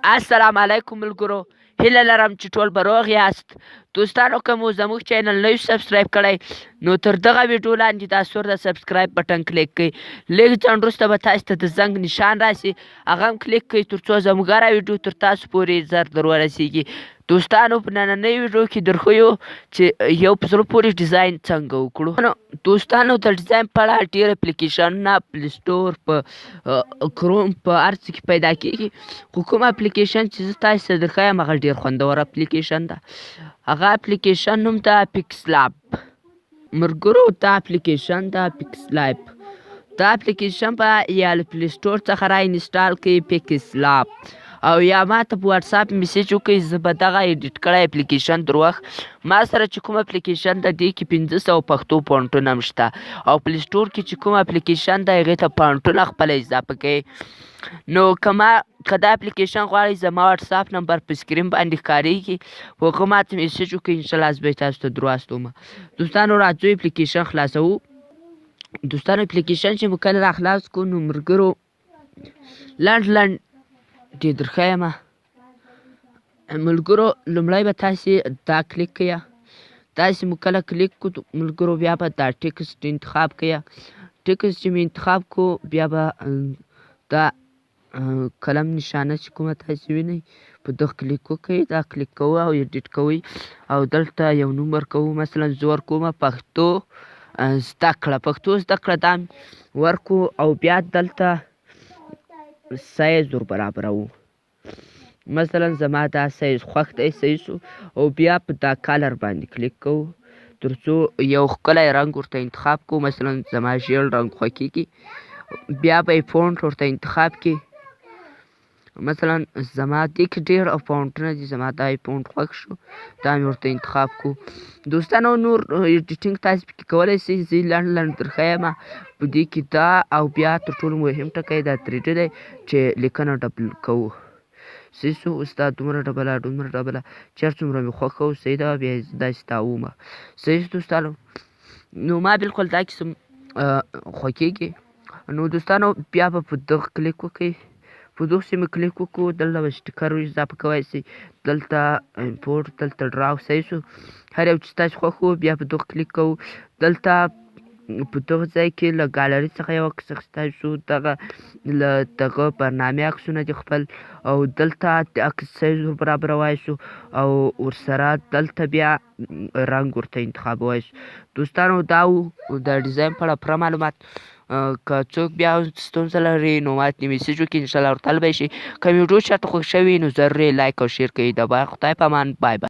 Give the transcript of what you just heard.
السلام علیکم ملګرو، هیله لرم چې ټول به روغ یاست. دوستانو، که مو زموږ چینل نه وي subscribe کړی، نو تر دغه ویډیو لاندې دا سور د subscribe button کلیک کړئ. لږ ځنډ وروسته به تاسو ته د زنګ نشان راسي، هغه هم کلیک کړئ، تر څو زموږ هره ویډیو تر تاسو پورې زر در ورسیږي. دوستانو، په نننۍ ویډیو کې درښیو چې یو په زړه پورې ډیزاین څنګه وکړو. نو دوستانو، د ډیزاین په اړه ډېر اپلیکیشنونه Play Store، په کروم، په هر څه کې پیدا کیږي، خو کوم اپلیکیشن چې زه تاسو ته درښیم، هغه ډېر خوندور اپلیکیشن ده. هغه اپلیکیشن نوم ده PixelLab. ملګرو، دا اپلیکیشن ده PixelLab. دا اپلیکیشن به یا له Play Store څخه را install کړئ PixelLab، او یا ما ته په WhatsApp message وکړئ، زه به دغه edit کړی اپلیکیشن دروښ. ما سره چې کوم اپلیکیشن ده، دې کې 500 پښتو فونټونه هم شته، او Play Store کې چې کوم اپلیکیشن ده، هغې ته فونټونه خپله اضافه کوي. نو که دا اپلیکیشن غواړئ، زما WhatsApp نمبر په screen باندې ښکارېږي، په هغه ما ته message وکړئ، انشاءالله زه به یې تاسو ته درواستوم. دوستانو، راځو اپلیکیشن خلاصوو. دوستانو، اپلیکیشن چې مو کله را خلاص کړو، نو ملګرو، لنډ لنډ دې درښیم. ملګرو، لومړی به تاسې دا کلیک کړئ. تاسې مو کله کلیک کړو ملګرو، بیا به دا text انتخاب کړئ. text چې مې انتخاب کړو، بیا به دا قلم نشانه چې کومه تاسې وینئ، په دغه کلیک وکړئ. دا کلیک کوو او edit کوئ، او دلته یو نوم ورکوو. مثلا زه ورکوم پښتو زده کړه. پښتو زده کړه دا ورکو، او بیا دلته سایز ور برابروو. مثلا زما دا سایز خوښ دی، صحیح سو. او بیا په دا color باندې کلیک کوو، تر څو یو ښکلی رنګ ورته انتخاب کوو. مثلا زما ژیړ رنګ خوښیږي. بیا به یې font ورته انتخاب کړي. مثلا زما دې کې ډېر فونټونه دي، زما دا font خوښ شو، دا مې ورته انتخاب کړو. دوستانو، نور editing تاسو پکې کولی شئ، زه یې لنډ لنډ درښیم په دې کې دا. او بیا تر ټولو مهم ټکی دا 3D دی چې لیکنه double کوو. صحیح سو. اوس دا دومره ډبله، دومره ډبله، چې هر څومره مې خوښه و، صحیح ده، بیا یې زه داسې تاوومه. صحیح سو دوستانو، نو ما بالکل دا قسم خوښیږي. نو دوستانو، بیا به په دغه کلیک وکړئ. په دغه سیمه کلیک وکړو، دلته به sticker اضافه کوی شئ، دلته import، دلته draw. صحیح سو. هر یو چې ستاسو خوښ و، بیا په دغه کلیک کوو. دلته په دغه ځای کې له ګالري څخه یو عکس اخیستی شو، دغه له دغه برنامې عکسونه دي خپل، او دلته د عکس سایز ور برابروای شو، او ورسره دلته بیا رنګ ورته انتخابوای شو. دوستانو، دا و د ډیزاین په اړه پوره معلومات. که څوک بیا ستونزه لري، نو ما ته message وکړي، انشاءالله ورته حل به شي. که ویډیو چاته خوښ شوي، نو ضرور یې like او share کړئ. د خدای په امان، bye bye.